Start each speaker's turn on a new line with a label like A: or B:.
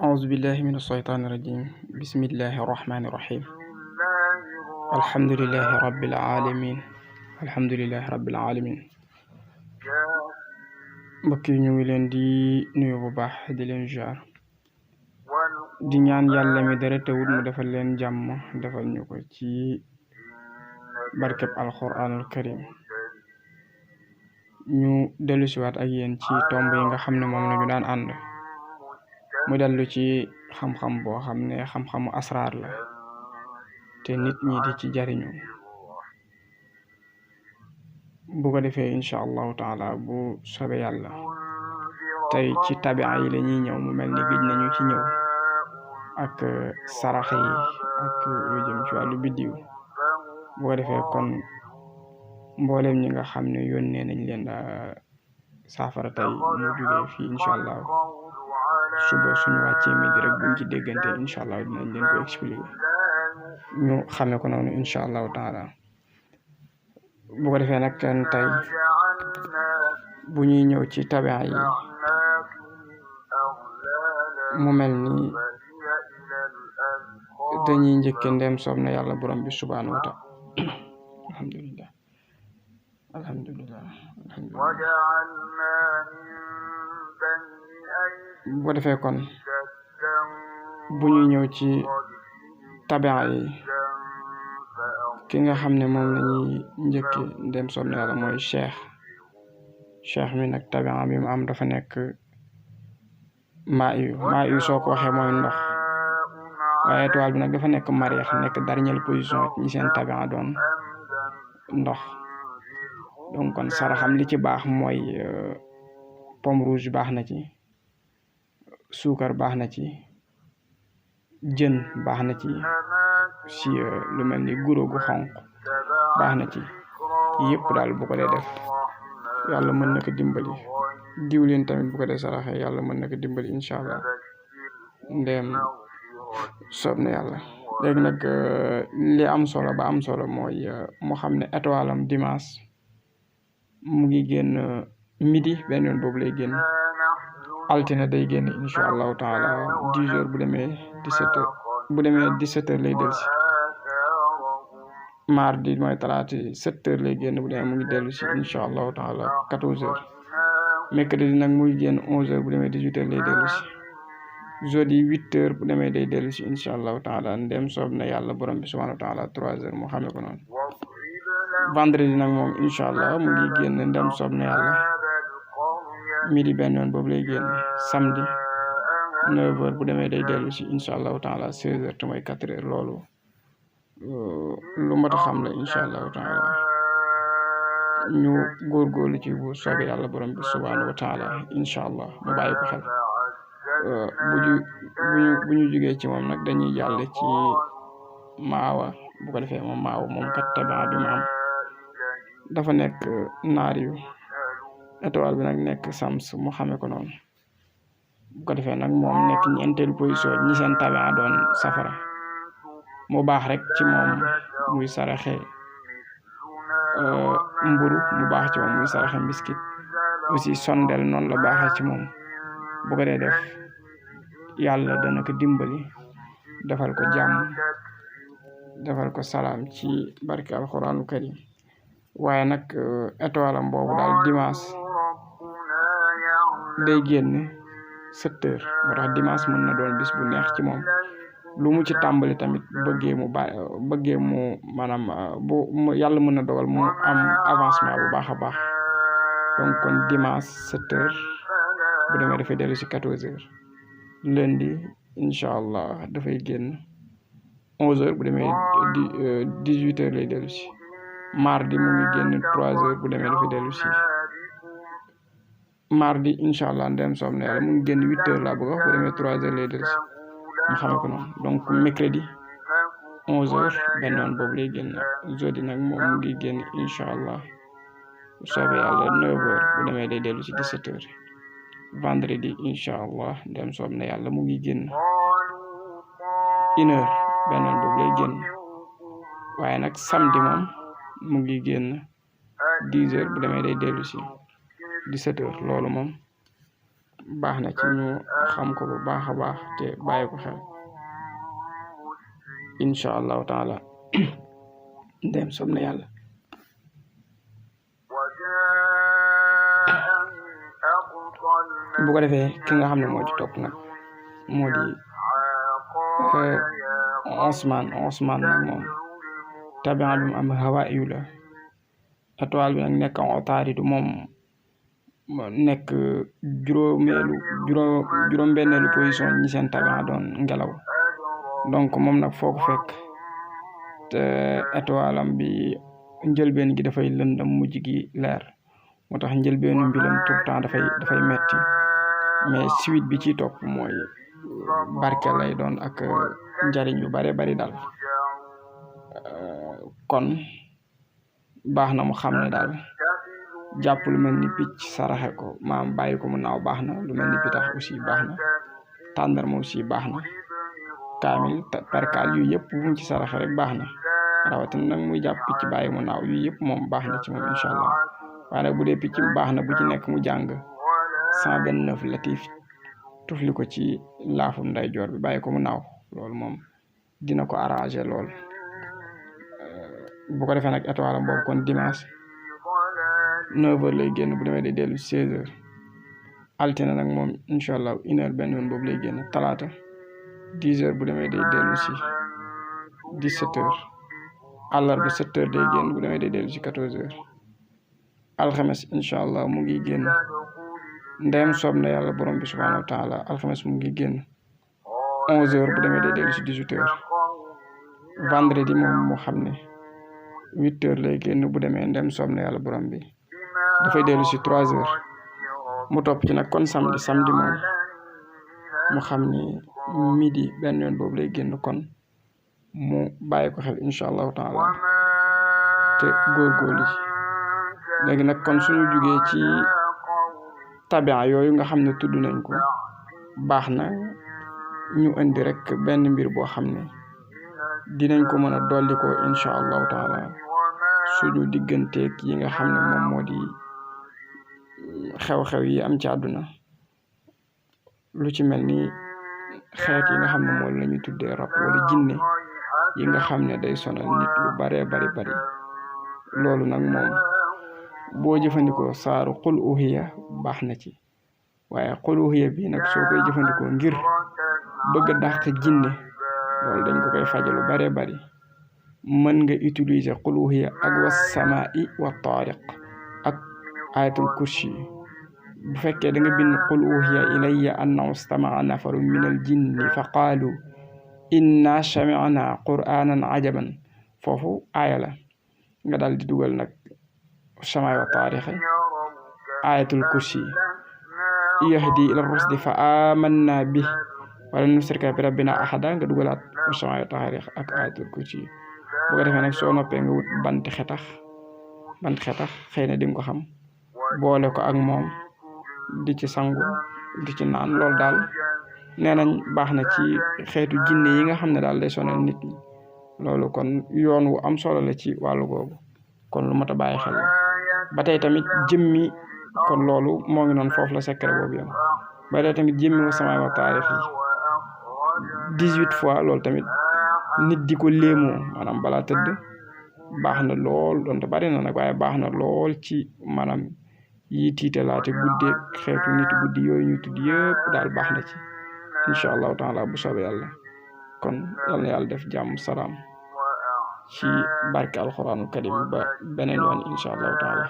A: أعوذ بالله من الشيطان الرجيم بسم الله الرحمن الرحيم الحمد لله رب العالمين الحمد لله رب العالمين mbokk yi ñu ngi leen di nuyu bu baax di leen jaar di ñaan yàlla mi dara teewul mu defal leen jàmm defal ñu ko ci barkeb alquranul karim ñu dellu siwaat ak yéen ci tomb yi nga xam ne moom lañu daan ànd mu dellu ci xam-xam boo xam ne xam-xamu asraar la te nit ñi di ci jariñu bu ko defee incha allahu taala bu sobe yàlla tey ci tabia yi la ñuy ñëw mu mel ni gëj nañu ci ñëw ak sarax yi ak lu jëm ci wàllu biddiw bu ko defee kon mboolem ñi nga xam ne yónnee nañ leen saafara tey mu jógee fii incha allah suba suñu wàccee midi rek buñ ci déggante incha allah dinañ leen ko expliquer ñu xamee ko noonu incha allahu taala bu ko defee nag tey bu ñuy ñëw ci tabia yi mu mel ni dañuy njëkke ndem soob na yàlla borom bi subhanahu wa taala alhamdulillah bu ko defee kon bu ñuy ñëw ci tabia yi ki nga xam ne moom lañuy njëkke ndem soob na yàlla mooy cheikh mi nag tabia bi mu am dafa nekk maa yu soo ko waxee mooy ndox waaye étoile bi nag dafa nekk mariix nekk dernière position ñi seen tabia doon ndox donc kon saraxam li ci baax mooy pomme rouge baax na ci suukar baax na ci jën baax na ci si lu mel ni guro gu xonq baax na ci yëpp daal bu ko dee def yàlla mën na ko dimbali diwlin tamit bu ko dee saraxe yàlla mën na ko dimbali incha allah ndéem soob na yàlla léegi nag li am solo ba am solo mooy mu xam ne étoile am dimanche mu ngi génn midi benn yoon boobu lay génn altine day génn incha allahu taala 10 heures bu demee 17 heures lay dellu si mardi mooy talaata 7 heures lay génn bu demee mu ngi dellu si incha allahu taala 14 heures mercredi nag muy génn 11 heures bu demee 18 heures lay dellu si jeudi 8 heures bu demee day dellu si incha allahu taala ndem soob na yàlla borom bi subhanahu wa taala 3 heures mu xamee ko noonu vendredi nag moom incha allah mu ngi génn ndem soob na yàlla midi benn yoon boobu lay génn samedi 9 heures bu demee day dellu si incha allahu taala 16 heures te mooy 4 heures loolu lu mat a xam la incha allahu taala ñu góorgóorlu ci bu soobee yàlla borom bi subhanahu wa taala incha allah mu bàyyi ko xel bu ñu jugee ci moom nag dañuy jàll ci maawa bu ko defee moom kat tabia bi mu am dafa nekk naar yu étoile bi nag nekk sams mu xamee ko noonu bu ko defee nag moom nekk ñeenteelu position ñi seen tabia doon safara mu baax rek ci moom muy saraxe mburu mu baax ci moom muy saraxe mbiskit aussi sondel noonu la baaxee ci moom bu ko dee def yàlla dana ko dimbali defal ko jàmm defal ko salaam ci barke alxuraanu karim waaye nag étoile am boobu daal dimanche day génn 7 heures moo tax dimanche mën na doon bis bu neex ci moom lu mu ci tàmbali tamit bëggee mu maanaam bu yàlla mën na dogal mu am avancement bu baax a baax donc kon dimanche 7 heures bu demee dafay dellu si 14 heures lundi incha allah dafay génn 11 heures bu demee 18 heures lay dellu si mardi mu ngi génn 3 heures bu demee dafay dellu si mardi incha allah ndem soob na yàlla mu ngi génn 8 heures laa bëgg wax bu demee 3 heures lay dellu si mu xamee ko noonu donc mercredi 11 heures benn yoon boobu lay génn jeudi nag moom mu ngi génn incha allah bu soobee yàlla 9 heures bu demee day dellu si 17 heures vendredi incha allah ndem soob na yàlla mu ngi génn 1 heure benn yoon boobu lay génn waaye nag samedi moom mu ngi génn 10 heures bu demee day dellu si 17 heures loolu moom baax na ci ñu xam ko bu baax a baax te bàyyi ko xel incha allahu taala dem sob na yàlla. bu ko defee ki nga xam ne moo ci topp nag moo di Ousmane nag moom tabian bi mu am hawa yu la étoile bi nag nekk Utaridu moom nekk juróom-benneelu position ñi seen tabian doon ngelaw donc moom nag foo ko fekk te étoile am bi njëlbeen gi dafay lëndam mujj gi leer moo tax njëlbeenu mbilam tout le temps dafay metti mais suite bi ci topp mooy barke lay doon ak njariñ yu bare bari daal kon baax na mu xam ne daal jàpp lu mel ni picc saraxe ko maam bàyyi ko mu naaw baax na lu mel ni pitax aussi baax na tàndarma aussi baax na kaamil perkal yu yëpp bu mu ci saraxe rek baax na rawatina nag muy jàpp picc bàyyi mu naaw yu yëpp moom baax na ci moom incha allah waaye nag bu dee picc baax na bu ci nekk mu jàng 129 latif tufli ko ci laafu ndeyjoor bi bàyyi ko mu naaw loolu moom dina ko arranger lool bu ko defee nag étoile am boobu kon dimanche 9h lay génn bu demee day dellu 16h altine nag moom incha allah 1h benn yoon boobu lay génn talaata 10h bu demee day dellu si 17h àllarba 7h day génn bu demee day dellu si 14h alxames incha allah mu ngi génn ndeyam soob na yàlla borom bi subhanahu wa taala alxames mu ngi génn 11h bu demee day dellu si 18h vendredi moom moo xam ne 8h lay génn bu demee ndem soob na yàlla borom bi dafay dellu si 3h mu topp ci nag kon samedi moom mu xam ni midi benn yoon boobu lay génn kon mu bàyyi ko xel incha allahu taala te góorgóorlu ci léegi nag kon suñu jugee ci tabia yooyu nga xam ne tudd nañ ko baax na ñu indi rek benn mbir boo xam ne dinañ ko mën a dolli ko incha allahu taala suñu digganteeg yi nga xam ne moom moo di xew-xew yi am ci àdduna lu ci mel ni xeet yi nga xam ne moom la ñuy tuddee rab wala jinne yi nga xam ne day sonal nit lu baree bari loolu nag moom boo jëfandikoo saaru qul uhiya baax na ci waaye qul uhiya bi nag soo koy jëfandikoo ngir bëgg a dàq jinne loolu dañ ko koy fajalu baree bari mën nga utiliser qul uhiya ak was samaa'i wa taariq ak ayatul kursi bu fekkee da nga bind qul uhiya ilayya annahu istama'a nafarun min al jinni fa qaalu inna sami'na qur'anan ajaban foofu aaya la nga daal di dugal nag samaay wa taarixi ayatul kursi yahdi ila rusdi fa amanna bi wala nusrika bi rabbina ahada nga dugalaat samaay wa taarix ak ayatul kursi bu ko defee nag soo noppee nga wut bant xetax xëy na di nga ko xam boole ko ak moom di ci sangu di ci naan loolu daal nee nañ baax na ci xeetu jinne yi nga xam ne daal day sonal nit ñi loolu kon yoon wu am solo la ci wàllu googu kon lu mat a bàyyi xel ba tey tamit jëmmi kon loolu moo ngi noonu foofu la secret boobu yam ba tey tamit jëmmi wa samaay wa taarix yi 18 fois loolu tamit nit di ko léemoo maanaam balaa tëdd baax na lool donte bari na nag waaye baax na lool ci maanaam yi tiitalaate guddeeg xeetu nit guddi yooyu ñu tudd yëpp daal baax na ci incha allahu taala bu soobee yàlla kon yal na yàlla def jàmm salaam ci barke alxuraanul karim ba beneen yoon incha allahu taala